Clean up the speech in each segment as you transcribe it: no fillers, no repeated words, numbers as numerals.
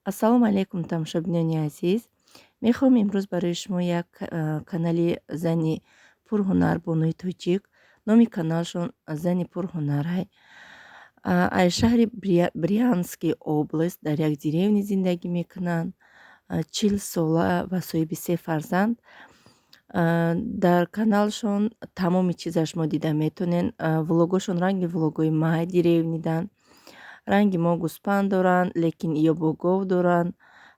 Ассалому алайкум, тамошобинони азиз. Мехоҳам имрӯз барои шумо як канали зани пурҳунар, бонуи тоҷик, номи каналшон Зани пурҳунарай. Аз шаҳри Брянский область дар як деревня зиндагӣ мекунанд. 40 сола ва соҳиби се фарзанд. Дар каналшон тамоми чизаш мо дида метонен. Влогошон ранги влогои май деревнидан. Ранги мо гӯспанд доранд, лекин ё бо гов доранд.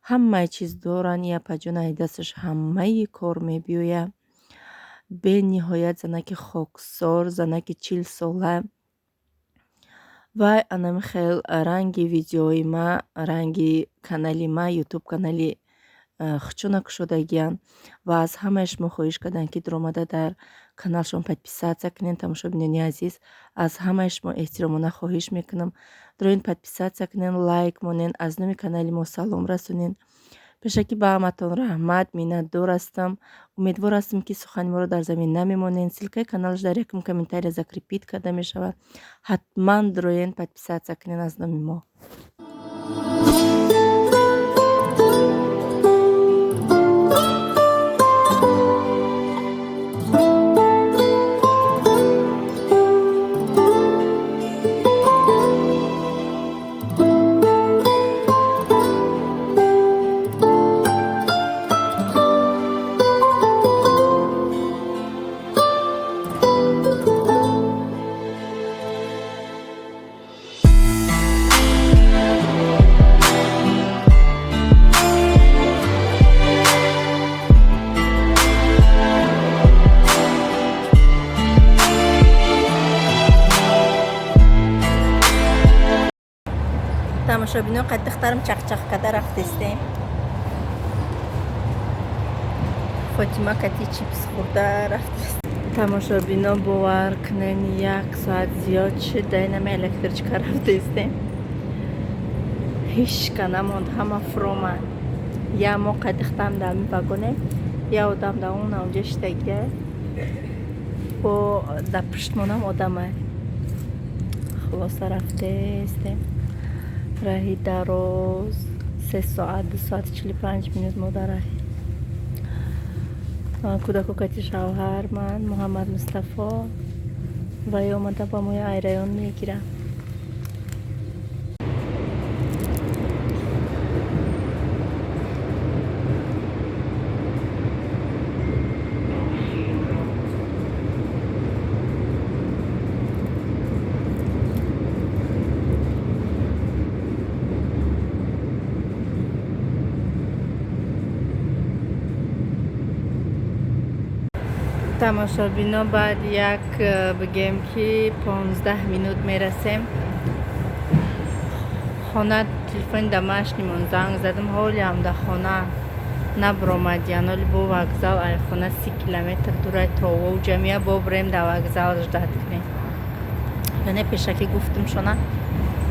Ҳамаи чиз доранд. И апаҷон ай дасташ ҳамаи кор мебиёяд. Бениҳоят занаки хоксор, занаки 40 сола. Вай анами хел ранги видеои ма, ранги канали ма, ютуб канали хучуна кушодагиянд ва аз ҳамаи шумо хоҳиш карданд, ки дуромада дар каналшон подписаться кунед. Тамошобинони азиз, аз ҳамаи шумо эҳтиромона хоҳиш мекунам, дуроин подписаться кунед, лайк монед, аз номи канали мо салом расонед. Пешакӣ ба ҳаматон раҳмат, миннатдор ҳастам. Умедвор ҳастам, ки сухани моро дар замин намемонед. Ссылкаи каналаш дар якум комментария закрепить карда мешавад. Ҳатман дуроен подписаться кунед аз номи мо. Тамошобино, қад духтарам чақчақ карда рафтестем. Фотима кати чипс хӯрда рафтест. Тамошобино, бовар кунен, як соат зиёд шуд, дар инами электричка рафтестем. Ҳичка намонд, ҳама фуромад. Я мо қад духтарам дар ами вагоне, я одам дар он онҷа шидагия, бо дар пуштмонам одамай. Хулоса, рафтестем раҳи дароз, 3 соат, 2 соати 45 минут мо дар раҳи. Кӯдаку кати шавҳар ман Муҳаммад Мустафо вай омада ба мои айрайон мегирам. Тамошобино, баъд як бигем, ки 15 минут мерасем хона. Телефони домашнимон занг задам, ҳолиам дар хона набуромадиян. Оли бо вокзал ай хона 30 километр дурай, то ҷамъия бо бурем дар вокзал ждать кунем. Яъне пешакӣ гуфтум шона,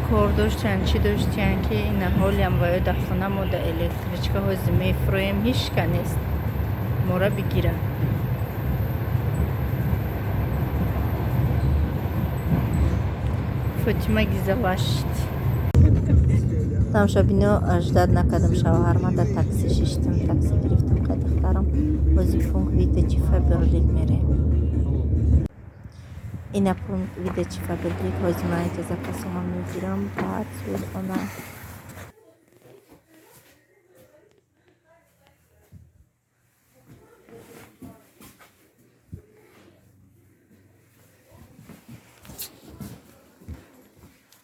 кор доштиян, чӣ доштиян, ки ина ҳолиам ваё дар хона, мо дар электричка ҳози мефурӯем, ҳичка нест мора бигирад. Фотима гизалашт. Тамошобино, ждать накардам шавҳарма, дар такси шиштам, такси гирифтам қай духтарам. Бози пункт выдачи Фаберлик мерем. Ина пункт выдачи Фаберлик. Ҳози ман иҷа заказома мегирам, баъд сӯи хона.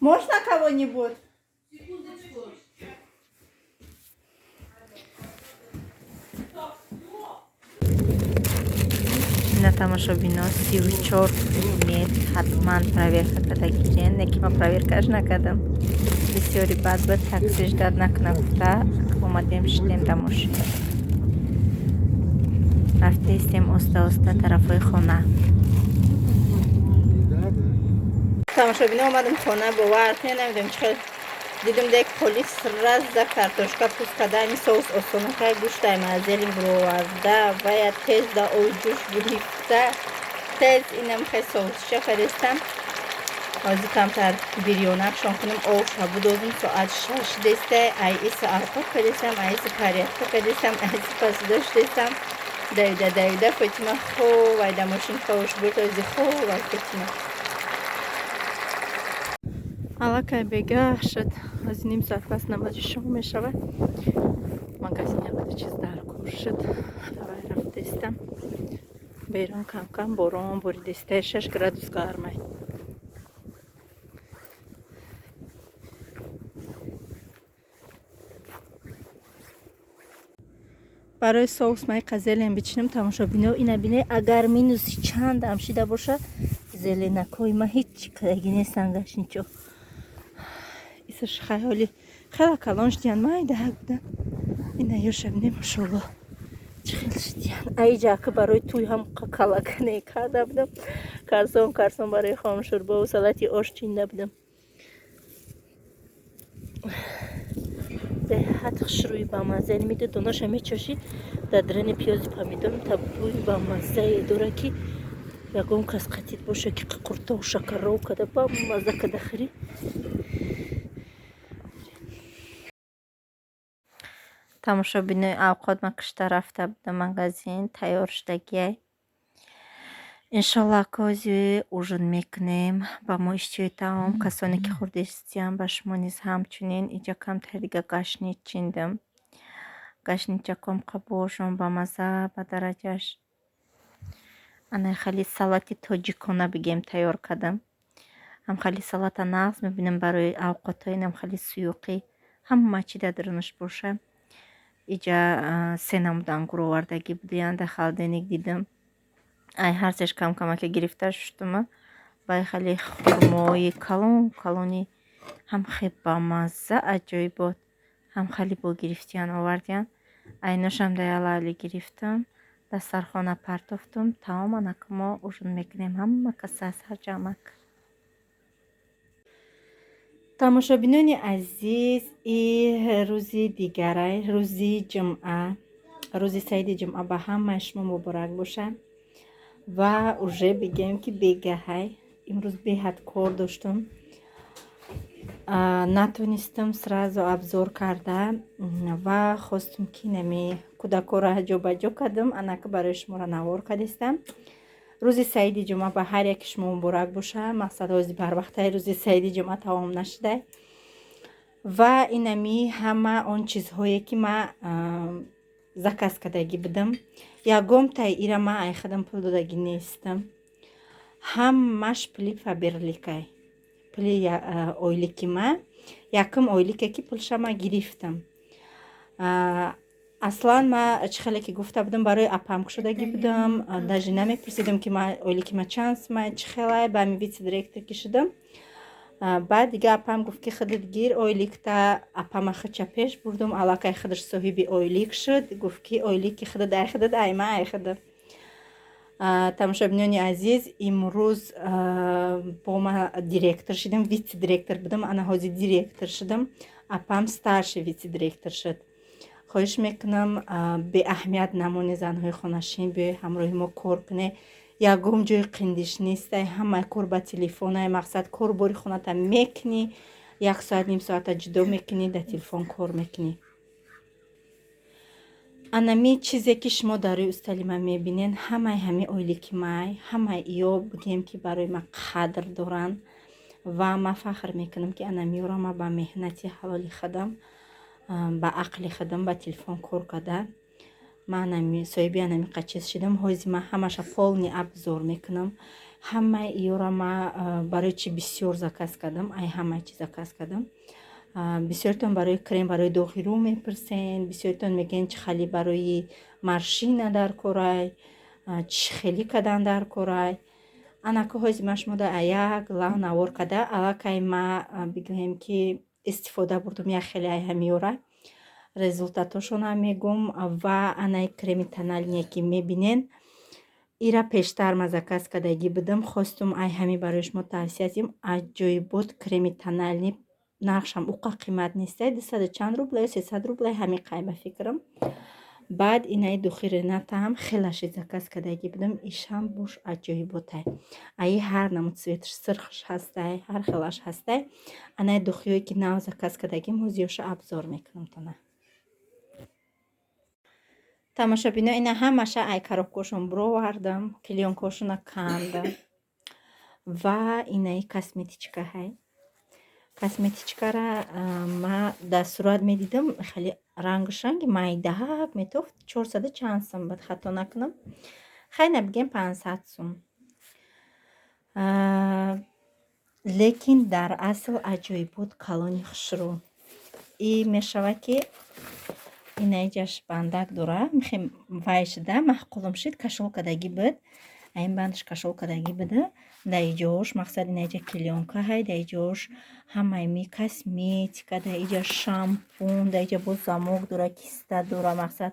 Можно кого-нибудь? Секундочку. Ина, тамошобино, 34 предмет ҳатман проверка карда гирен, не ки ман проверкаш накардам. Бисёри баъд ба такси ждать накуна гуфта, омадем, шидем дар мошин, рафтаистем оста оста тарафҳои хона. Тамошобино, омадам хона, бовар кунед, намедонам чӣ хел дидум, дек полис сразу картошка пуст карда, ами соус осонакай, гӯштай мазелин буроварда, вая тез да оби ҷӯш гирифта, тез инам хел соусча фаристам. Ҳозир камтар бирёнакшон кунам, обша будозум. Соат 6 дестай. Ай иса авқот кадестам, ай иса порядка кадестам, ай иса посуда шудестам. Давида давида Фотима хоб, ай да мошин хобш бурд, ҳозир хоб ай Фотима. Аллакай бегаҳ шуд. Ҳозир ним соат пас намози шом мешавад. Магазин якда чиз даркор шуд. Давай рафтестам. Берун кам-кам борон боридестай, 6 градус гармай. Барои соус май зелень бичинам, тамошобино. Ина бине, агар минуси чанд ам шида боша, зеленакҳои ма ҳеҷ кадаги нестан, гашничо. Исаш хаёли хела калон шудиян, майдаак будан. Ина ёша бине, машолло, чӣ хел шудиян. Аиҷа ака барои тӯй ҳам калакане карда будам, карсон карсон барои хомшӯрбову салати ош чинда будам. Беҳад хушрӯи бамазза мида, донаша мечошӣ дар дарани пиёзи помидор, та бӯи бамаззае дора, ки ягон кас қатид боша, ки қуртов шакаров када бамазза када хӯрӣ. Тамошобинои, авқот ма кишта рафта будам магазин, тайёр шудагиай. Иншолло, кози ужин мекунем. Ба мо иштиҳои таом, касоне ки хӯрдистиям, ба шумо низ ҳамчунин. Иҷа камтар дига гашнич чиндам. Гашничаком қабошон бамазза, ба дараҷаш. Ана хали салати тоҷикона бигем тайёр кардам. Ҳам хали салата нағз мебинам барои авқотҳо, инам хали суюқӣ, ҳама чи дар дарунаш боша. Иҷа се намуд ангур овардагӣ будиянд, дар холодильник дидам. Ай ҳар сеш кам-камаке гирифта шуштума. Бай хали хурмои калон калони ҳам хел бамазза, аҷоибот, ҳам хали бо гирифтиян овардиян. Айношам да ялали гирифтам, дастархона партофтум. Таом анака мо ужин мекунем, ҳама каса сарҷамак. Тамошобинони азиз, и рӯзи дигарай, рӯзи ҷумъа, рӯзи саиди ҷумъа ба ҳамаи шумо муборак бошад. Ва уже бигем, ки бегаҳай. Имрӯз беҳад кор доштум, натонистам сразу обзор карда ва хостум, ки нами кӯдакҳоро ҷобаҷо кардам, анака барои шуморо навор кардистам. Рӯзи саиди ҷумъа ба ҳар яки шумо муборак бошад. Мақсад, ҳозир барвақтаи рӯзи саиди ҷумъа тамом нашудай. Ва инами ҳама он чизҳое, ки ма заказ кардагӣ будам, ягонтаи ира ма ай худам пул додагӣ нестам. Ҳамаш пули Фаберликай, пули ойлики ма, якум ойлике, ки пулша ма гирифтам. Аслан ма, чӣ хеле ки гуфта будам, барои апам кушодагӣ будам, даже намепурсидам, ки ма ойлики ма чанд сумай, чӣ хелай. Ба ами вице-директор ки шудам, баъд дига апам гуфт, ки худат гир ойликта. Апама худча пеш бурдум, аллакай худаш соҳиби ойлик шуд. Гуфт, ки ойлики худат ай худат, ай ма ай худат. Тамошобинони азиз, имрӯз бо ма директор шудам. Вице-директор будам, ана ҳозир директор шудам. Апам старший вице-директор шуд. Хоҳиш мекунам, беаҳамият намонед, занҳои хонашин, биёед ҳамроҳи мо кор кунед. Ягон ҷои қиндиш нестай, ҳамаи кор ба телефонай. Мақсад, кор бори хоната мекунӣ, як соат, ним соата ҷудо мекунӣ, дар телефон кор мекунӣ. Анами чизе, ки шумо дар рӯи устали ман мебинед, ҳамаи ҳами ойлики май, ҳамаи иё бигем, ки барои ман қадр доранд. Ва ман фахр мекунам, ки анамиёро ман ба меҳнати ҳалоли худам, ба ақли худам, ба телефон кор карда, ман соҳиби анами чиз шудам. Ҳозир ман ҳамаша полный обзор мекунам. Ҳамаи иёро ман барои чи бисёр заказ кардам, ай ҳамаи чи заказ кардам. Бисёртон барои крем барои доғи рӯ мепурсен, бисёртон мегӯянд, чӣ хали барои морщина дар корай, чӣ хелӣ кардан дар корай. Анака ҳозир ман шумода як лав навор карда, аллакай ма бигӯем, ки истифода бурдум як хеле ай ҳамиёра, результатошонам мегӯм. Ва анаи креми тональный, ки мебинен, ира пештар ма заказ кардагӣ будам, хостум ай ҳами барои шумо тавсия диҳам. Аҷоибот креми тональный, нархшам уқа қимат нестай, дусаду чанд рубла ё 300 рубла, ҳами қай ба фикрам. Баъд инаи духи Рената ҳам хелаши заказ кардагӣ будам. Ишам буш аҷоиботай. Аи ҳар намуд цветаш, сирхш ҳастай, ҳар хелаш ҳастай. Анаи духиҳое ки нав заказ кардагим, ҳозиёша обзор мекунам тона. Тамошобино, ина ҳамаша ай коробкошон бировардам, клеёнкошона кандам. Ва инаи косметичка ҳай. Косметичкара ма дар сурат медидам, хеле рангаш ранги майдаҳак метофт, 400 чанд сум буд, хато накунам. Хай набигем, 500 сум. Лекин дар асл аҷоибот, калони хушрӯ. И мешавад, ки инаиҷаш бандак дора, михе вай шуда, маъқулам шид, кашол кардагӣ буд. Ин бандаш кашол кардагӣ буда. Дар иҷош мақсад инаиҷа клеёнка ҳай, дар иҷош ҳамаи ми косметика, дар иҷа шампун, дар иҷа боз замок дора, киста дора, мақсад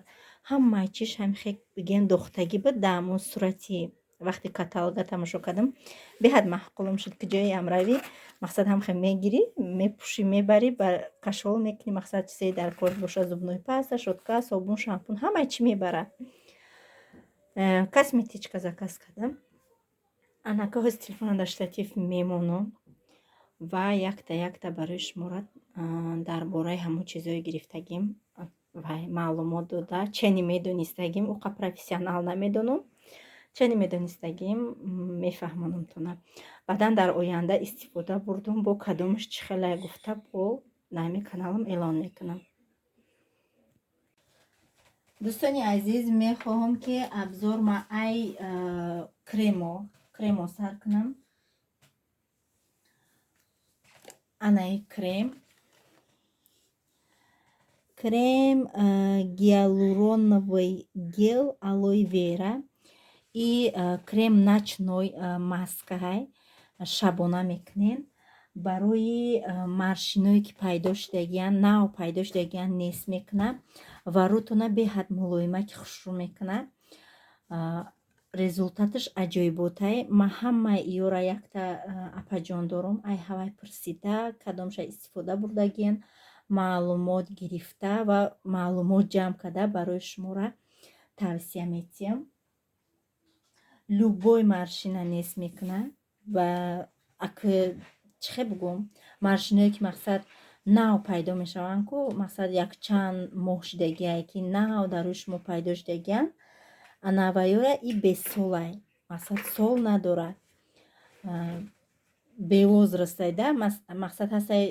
ҳамаи чиш ҳамихе бигем духтагӣ буд. Дар ҳамон сурати вақте каталога тамошо кардам, беҳад маъқулам шуд. Ки ҷоеам равӣ, мақсад ҳамхе мегирӣ, мепӯшӣ, мебарӣ, ба кашол мекунӣ, мақсад чизе дар кор боша, зубной паста, щётка, собун, шампун, ҳамаи чӣ мебарад. Косметичка заказ кардам. Анака ҳози телефона дар штатив мемонам ва якта якта барои шуморо дар бораи ҳамон чизҳое гирифтагим вай маълумот дода, чени медонистагим, уқа профессионал намедонам, чени медонистагим мефаҳмонамтона. Баъдан дар оянда истифода бурдум, бо кадомаш чӣ хелае гуфта, бо нами каналам эълон мекунам. Дӯстони азиз, мехоҳам, ки обзор ма ай кремо сар кунам. Анаи крем гиалуроновый гель алоэ вера и крем ночной маска ҳай, шабона мекунен. Барои морщиное ки пайдо шудагиян, нав пайдо шудагиян, нест мекунад ва рӯтона беҳад мулоима ки хушрӯ мекунад. Результаташ аҷоиботай. Ман ҳамаи иёра якта апаҷон дорум, ай ҳавай пурсида, кадомша истифода бурдагиян, маълумот гирифта ва маълумот ҷамъ карда барои шуморо тавсия метиҳам. Любой морщина нест мекунад ва ак чӣ хел бигӯм, морщиное ки мақсад нав пайдо мешаванд ку, мақсад якчанд моҳ шудагие ки нав дар рӯи шумо пайдо шудагиянд, ана ваёра и бесолай, мақсад сол надорад, бевозрастай да. Мақсад ҳастай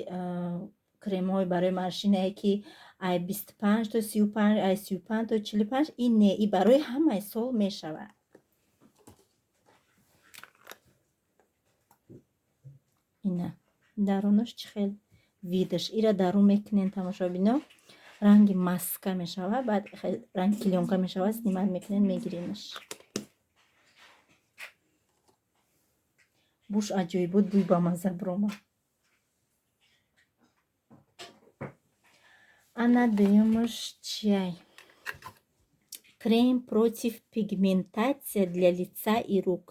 кремҳои барои морщинае ки ай 25 то 35, ай 35 то 45, ин не, и барои ҳамаи сол мешавад. Ина дарунаш чӣ хел видаш, ира дарун мекунен, тамошобино, ранги маска мешавад, баъд ранги клеёнка мешавад, снимать мекунен, мегиренаш. Буш аҷоибот, бӯй бамазза биромад. Ана дуюмаш чиай? Крем против пигментация для лица и рук.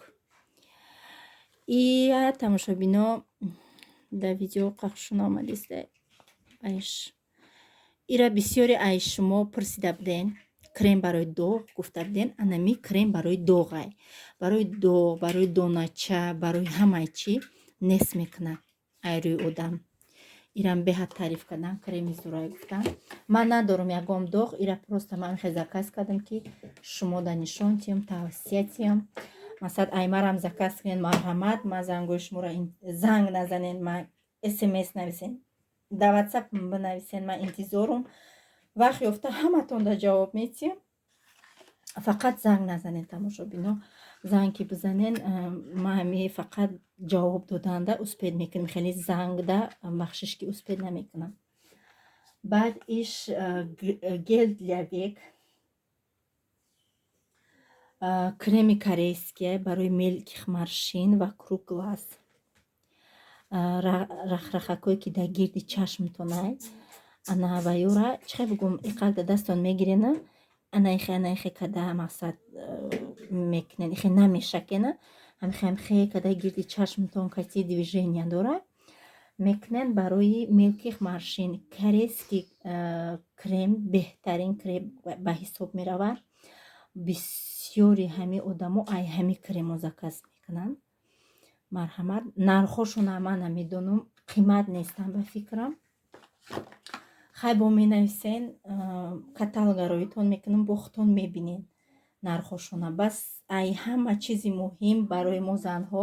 Ия, тамошобино, дар видео қахшун омадиста айш. Ира бисёре ай шумо пурсида буден, крем барои доғ гуфта буден. Анами крем барои доғай, барои доғ, барои донача, барои ҳамаи чӣ нест мекунад ай рӯи одам. Ирам беҳад таъриф кардам, креми зурай гуфтам. Ман надорам ягон доғ, ира просто ман мехе заказ кардам, ки шумо да нишон тиҳам, тавсия тиҳам. Масалан, аймарам заказ кунед, марҳамат, ман зангои шуморо, занг назанед, ман смс нависен, дар ватсап бинависен, ман интизорум. Вақт ёфта ҳаматонда ҷавоб метиҳам. Фақат занг назанед, тамошобино. Занг ки бизанен, ман ҳами фақат ҷавоб доданда успеть мекунем, хеле зангда бахшиш ки успеть намекунам. Баъд иш гель для век, креми корейские барои мелких морщин вокруг глаз, рахрахакое ки дар гирди чашмтонай. Ана ваёра чӣ хел бигӯм, иқак дар дастон мегирена, ана ихе, ана ихе када, мақсад мекунен, ихе намешакена, ҳамихе ҳамихе када гирди чашмтон кати движения дора. Мекунен барои мелких морщин. Корейский крем беҳтарин крем ба ҳисоб меравад. Бисёри ҳами одамо ай ҳами кремо заказ мекунанд. Марҳамат, нархошона ман намедонам, қимат нестам ба фикрам. Хай, бо менависен, каталога роитон мекунам, бо худтон мебинен нархошона. Бас ай ҳама чизи муҳим барои мо занҳо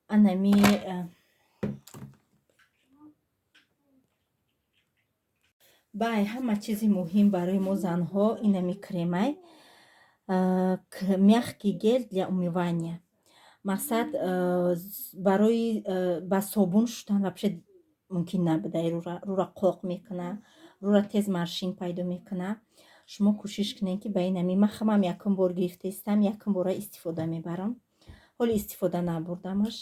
анами ба ай ҳама чизи муҳим барои мо занҳо инами кремай, мягкий гель для умывания. Мақсад, барои ба собун шуштан вообще мумкин набуда, рӯра қоқ мекуна, рӯра тез морщин пайдо мекуна. Шумо кӯшиш кунед, ки ба инами ман хамам якум бор гирифтаистам, якум бора истифода мебарам, ҳоло истифода набурдамаш.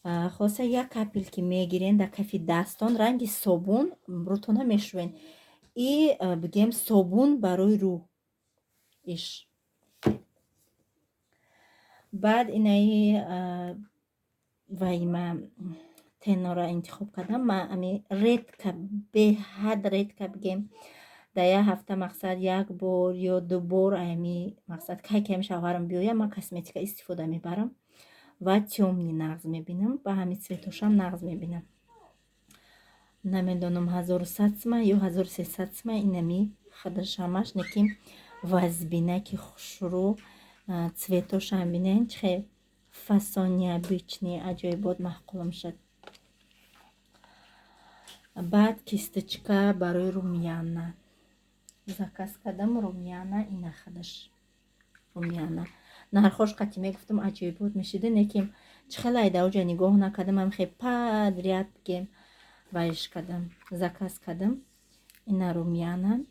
Хулоса, як капельки мегирен дар кафи дастон, ранги собун рӯтона мешӯен и бигем, собун барои рӯ иш. Баъд инаи вайма тенора интихоб кардам. Ман ами редко, беҳад редко, бигем, дар як ҳафта, мақсад, як бор ё ду бор, ами мақсад, кай ки ами шавҳарам биёяд, ман косметика истифода мебарам ва тёмный нағз мебинам, ба ҳамин цветошам нағз мебинам. Намедонам, 1100 сма ё 1300 сма инами хадашамаш, лекин вазбинаки хушрӯ, цветошам бинен, чихе фасон, необычный, аҷоибот, маъқулам шуд. Баъд кисточка барои румяна заказ кардам. Румяна ина хадаш румяна. Нархош қати мегуфтам, аҷоибот мешида, лекин чихел айдауҷа нигоҳ накардам, ам хе подряд, бигем, вайш кардам, заказ кардам. Ина румяна.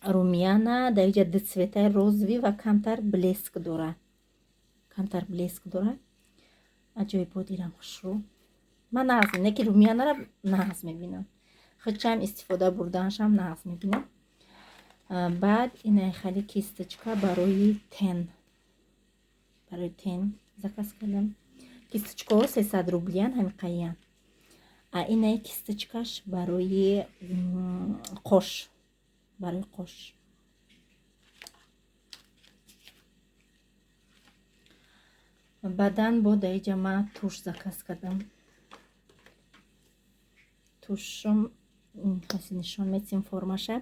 Румяна дар иҷа ду цветаи розовый ва камтар блеск дора, камтар блеск дора. Аҷоибот, ирам хушрӯ. Ман нағз, не ки румянаро нағз мебинам, хичам истифода бурданашам нағз мебинам. Баъд инаи хали кисточка барои тень, барои тень заказ кардам. Кисточкаҳо 300 рублиян, ҳамиқаян. А инаи кисточкаш барои қош, барои қош. Баъдан бо даиҷа ман тушь заказ кардам. Тушам нишон метим формаша.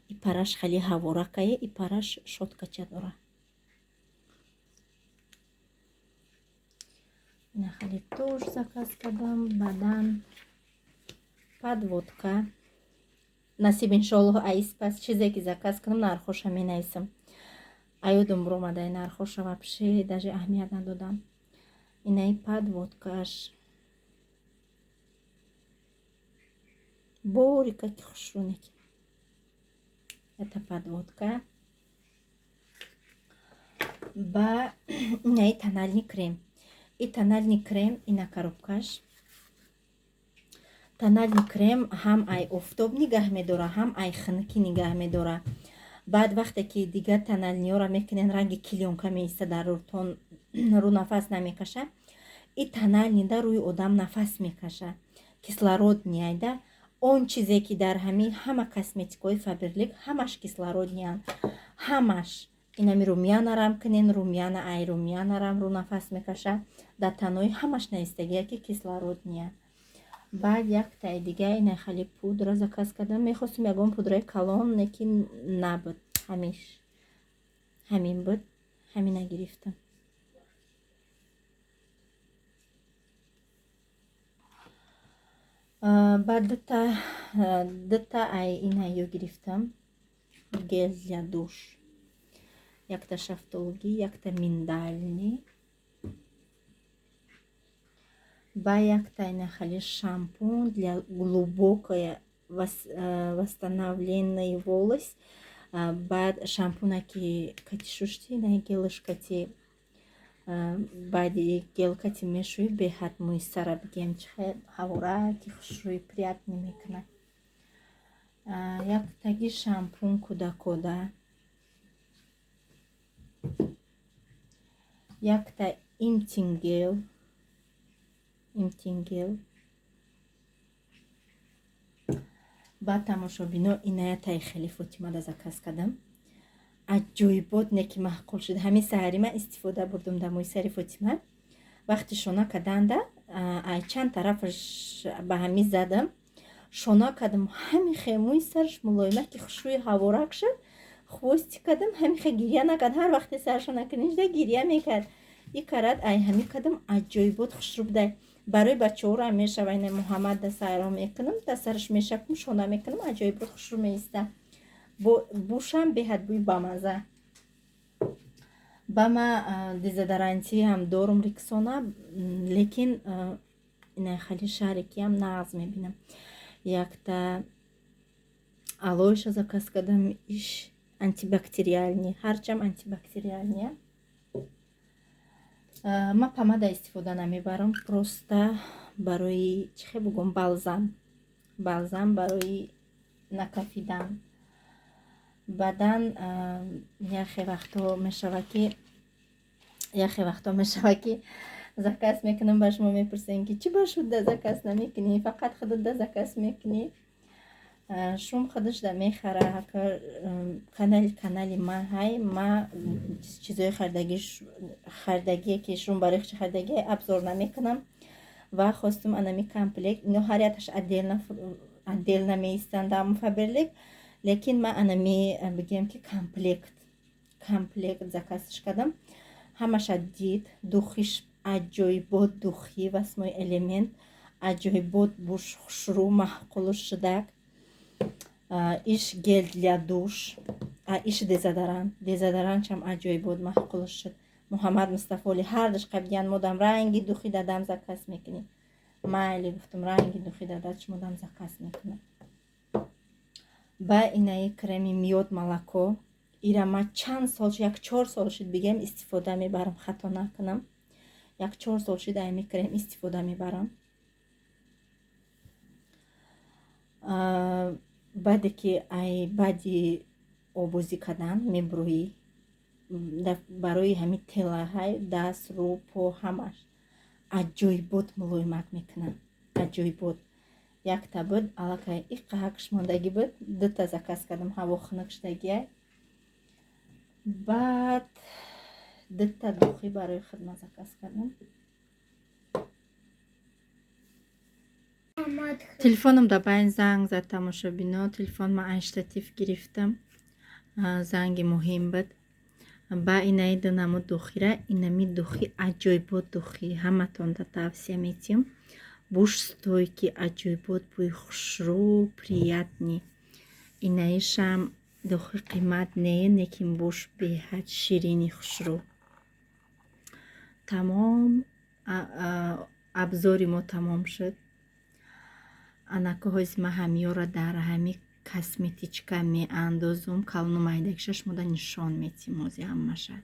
И параш хеле ҳаворакае, и параш щёткача дора. Ина хеле тушь заказ кардам. Баъдан подводка. Насиб, иншоаллоҳ, аис пас чизе ки заказ кунам, нархоша менависам. Аёдум буромадаи нархоша, вообще даже аҳамият надодам. Инаи подводкаш борика ки хушрӯнеки. Это подводка. Ба инаи тональный крем. И тональный крем ина коробкаш. Тональный крем ҳам ай офтоб нигаҳ медора, ҳам ай хунукӣ нигаҳ медора. Баъд вақте ки дигар тональныйёро мекунен, ранги клеёнка меиста дар рӯтон, рӯ нафас намекаша. И тональныйда рӯи одам нафас мекаша, кислородный айда. Он чизе ки дар ҳамин ҳама косметикаҳои Фаберлик ҳамаш кислородныйянд, ҳамаш. Инами румянарам кунен, румяна, ай румянарам рӯ нафас мекаша. Дар танои ҳамаш наистагия, ки кислородныйя. Баъд яктаи дига ина хеле пудра заказ кардам. Мехостум ягон пудраи калон, лекин набуд, ҳамиш ҳамин буд, ҳамина гирифтам. Баъд дута ай инаё гирифтам, гель для душ: якта шафтолгӣ, якта миндальный, ба якта ина хеле шампунь для глубокое восстановленный волос. Баъд шампуна ки кати шушти, ина гелш кати, баъди гел кати мешӯӣ, беҳад мӯи сара, бигем, чихе ҳавора ки хушрӯи, приятный мекунад. Яктаги шампун кӯдакода, якта интим гель, интим гель. Баъд, тамошобино, иная тай хеле Фотимада заказ кардам. Аҷоибот не ки маъқул шуд. Ҳамин саҳари ман истифода бурдум дар мӯи сари Фотима. Вақти шона карданда ай чанд тарафаш ба ҳамин задам, шона кардам, ҳамин хе мӯи сараш мулоима ки хушрӯи ҳаворак шуд. Хвостик кардам, ҳамин хе гирья накард. Ҳар вақте сарашо накунишда гирья мекард. И карат ай ҳамин кардам, аҷоибот хушрӯ будай. Барои бачаҳоро мешава. Ина Муҳаммад да сайро мекунам, да сараш мешакум, шона мекунам, аҷоибот хушрӯ меиста. Бушам беҳад бӯи бамаза. Ба ма дезодоранти ҳам дорум, Риксона, лекин ина хали шарикиам нағз мебинам. Якта алоиша заказ кардам, иш антибактериальный, ҳарчам антибактериальный. Ман помада истифода намебарам, просто барои чӣ хел бугӯм, балзам, балзам барои накафидан. Баъдан яхе вақтҳо мешава ки заказ мекунам. Ба шумо мепурсем, ки чӣ ба шуда заказ намекунӣ, фақат худат да заказ мекунӣ. Шум худаш да мехара. Канали ма ҳай, ма чизои харидагие ки шум барои чи харидагие обзор намекунам. Ва хостум анами комплект. Ино ҳар якташ отдельно меистанд дар Фаберлик, лекин ман анами бигӯем ки комплект заказш кардам. Ҳамаша дид. Духиш аҷоибот, духи «Восьмой элемент» аҷоибот, буш хушрӯ, маъқулш шудак. Иш гель для душ, иш дезодорант, дезодорантшам аҷоибот, маъқулш шуд. Муҳаммад Мустафоли ҳардуш қабдиян модам ранги духи дадам заказ мекунӣ. Майли, гуфтум, ранги духи дадат шумодам заказ мекунам. Ба инаи креми «Мёд молоко», ира ма чанд сол, як 4 сол шуд, бигем, истифода мебарам. Хато накунам, як 4 сол шуд ами крем истифода мебарам. Баъде ки ай баъди обозӣ кардан мебурӯӣ, барои ҳамин телаҳай, даст, рӯ, по, ҳамаш аҷоибот мулоимак мекунад, аҷоибот. Якта буд, аллакай иққаҳакш мондагӣ буд, дута заказ кардам. Ҳаво хунук шудагиай. Баъд дута духи барои хидмат заказ кардам. Телефоном дар байн занг зад, тамошобино. Телефон ма ай штатив гирифтам, занги муҳим буд. Ба инаи ду намуд духира, инами духи аҷоибот, духи ҳаматонда тавсия метиҳам. Буш стойкий, аҷоибот бӯи хушрӯ, приятный. Инаишам духи қимат не, лекин буш беҳад ширини хушрӯ. Тамом, обзори мо тамом шуд. Анака ҳози ма ҳамиёра дар ҳами косметичка меандозум, калону майдакиша шумода нишон метиҳем ҳози ҳамаша.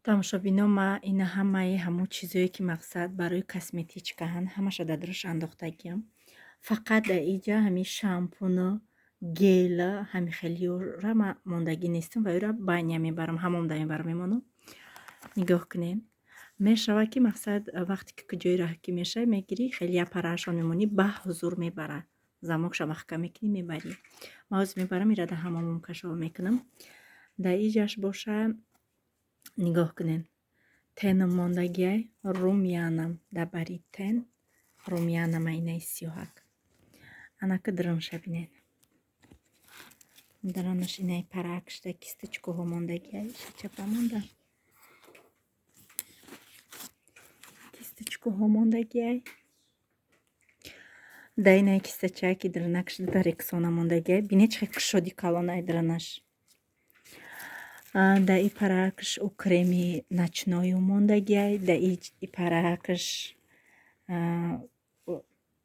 Тамошобино, ма ина ҳамаи ҳамун чизое ки мақсад барои косметичкаанд, ҳамаша дар дуруш андохтагиам. Фақат дар иҷа ҳамин шампуну гела, ҳами хелиёра ма мондагӣ нестам ва ёра баня мебарам, ҳамомда мебарам, мемонам. Нигоҳ кунед, мешавад ки мақсад вақте ки куҷои раҳ ки мешавӣ, мегирӣ, хеле як параашон мемонӣ, ба ҳузур мебарад. Замокша маҳкам мекунӣ, мебарӣ. Ман ҳозир мебарам, ира дар ҳамомом кашол мекунам. Дар иҷаш боша, нигоҳ кунед, теном мондагиай, румяна м дар бари тен, румяна ма инаи сиёҳак. Анака дарунша бинед, дарунаш инаи параак шуда, кисточкаҳо мондагиай, чапа монда, кисточкаҳо мондагиай. Дар инаи кистачае ки дарунак шуда, дар Рексона мондагиай. Бинед, чӣ хел кушоди калонай дарунаш. Дар и паракш ӯ креми ночной ю мондагиай, дар и паракш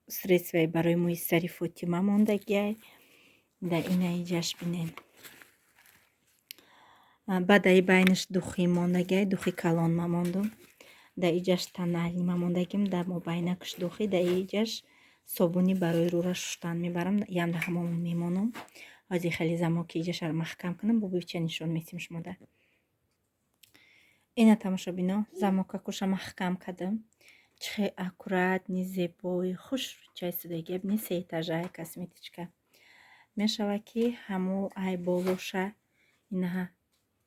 средство и барои мӯи сари Фотима мондагиай. Дар инаиҷаш бинед. Баъд дар и байнаш духи мондагиай, духи калон ма мондум. Дар иҷаш тональный ма мондагим, дар мобайнакш духи, дар иҷаш собуни барои рӯра шуштан мебарам, ям дар ҳамон мемонам. Ҳозир хеле замок ки иҷашаро маҳкам кунам, бо бибича нишон метим шумода. Ина, тамошобино, замок акуша маҳкам кардам. Чӣ хел аккуратный, зебои, хушрӯчай судагия. Бинед, се этажа й косметичка. Мешавад, ки ҳамо ай болоша, инаҳа,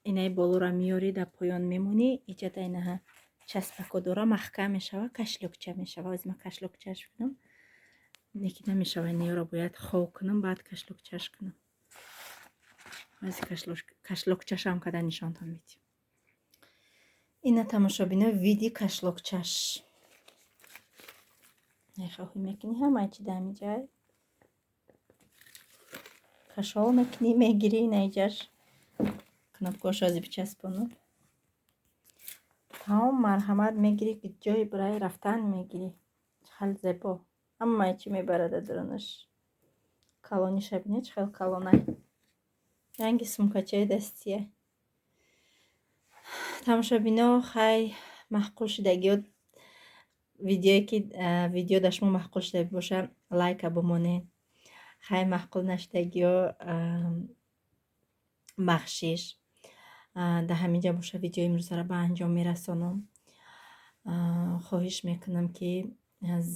инаи болоро меёрӣ, дар поён мемонӣ, иҷада инаҳа часпако дора, маҳкам мешава, кошелёк ча мешава. Ҳозир ман кошелёк чаш кунам. Лекин намешава, инаёро бояд хов кунам, баъд кошелёк чаш кунам. Ҳозир кошелёк чашам карда нишонтон медиҳам. Ина, тамошобино, види кошелёк чаш. Мехоҳӣ, мекунӣ, ҳамаи чи дар ҳамиҷай. Кашол мекунӣ, мегирӣ, инаиҷаш кнопка ошо ҳозир бичаспонам. Тамом, марҳамат, мегирӣ, ҷои барои рафтан мегирӣ. Чӣ хел зебо. Ҳамаи чӣ мебарад дар дарунаш. Калониша бинед, чӣ хел калонай. Ранги сумкачаи дастия. Тамошобино, хай, маъқул шудагиё видеое, ки видео дар шумо маъқул шуда боша, лайка бимонед. Хай, маъқул нашудагиё, бахшиш. Дар ҳамин ҷа боша, видеои имрӯзаро ба анҷом мерасонам. Хоҳиш мекунам, ки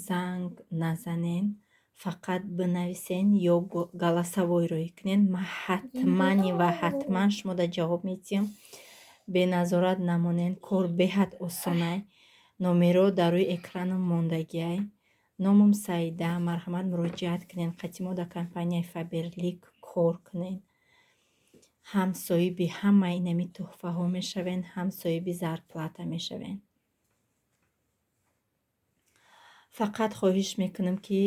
занг назанен, фақат бинависен ё голосовой роҳӣ кунен. Ман ҳатмани ва ҳатман шумода ҷавоб медиҳам. Беназорат намонен, кор беҳад осонай. Номеро дар рӯи экраном мондагиай. Номам Саида, марҳамат, муроҷиат кунен. Қати мо дар компанияи Фаберлик кор кунен. Ҳам соҳиби ҳамаи инами тӯҳфаҳо мешавен, ҳам соҳиби зарплата мешавен. Фақат хоҳиш мекунам, ки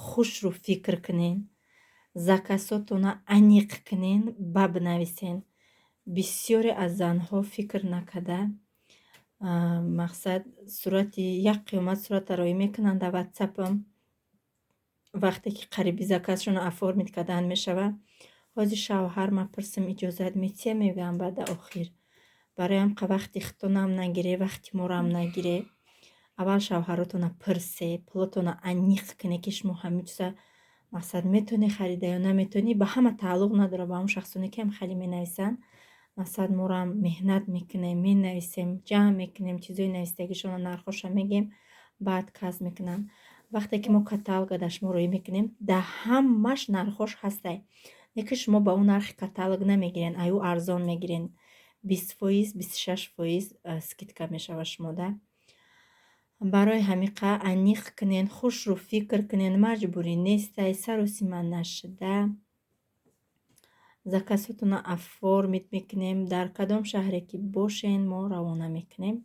хушрӯ фикр кунен, заказ отона аниқ кунен, ба бинависен. Бисёре аз занҳо фикр накарда, мақсад, сурати як қиёмат сурата роҳӣ мекунанд дар ватсапам. Вақте ки қариби заказ шонро оформить кардан мешавад, ҳозир шавҳар ма пурсим, иҷозат метиҳе, мегӯям. Баъда охир барои ҳам вақти худтонам нагире, вақти морам нагире. Аввал шавҳаротона пурсе, пулотона аниқ куне, ки шумо ҳамин чиза, мақсад, метавонӣ харида ё наметавонӣ. Ба ҳама тааллуқ надорад, ба ҳамон шахсоне ки ҳам хеле менависанд. Мақсад, морам меҳнат мекунем, менависем, ҷамъ мекунем чизои навистагишонро, нархоша мегем, баъд каз мекунанд. Вақте ки мо каталога дар шумо роҳӣ мекунем, дар ҳамаш нархош ҳастай. Лекин шумо ба он нархи каталог намегирен, аю арзон мегирен. 20%, 26% скидка мешавад шумода. Барои ҳамиқа аниқ кунен, хушрӯ фикр кунен, маҷбурӣ нестай, саросима нашуда. Заказ отонро оформить мекунем, дар кадом шаҳре ки бошен, мо равона мекунем.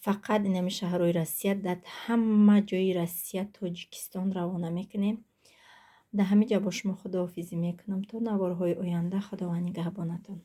Фақат инами шаҳрҳои Россия, дар ҳама ҷои Россия, Тоҷикистон равона мекунем. Дар ҳамин ҷа бо шумо худоҳофизӣ мекунам то наворҳои оянда. Худованд нигаҳбонатон.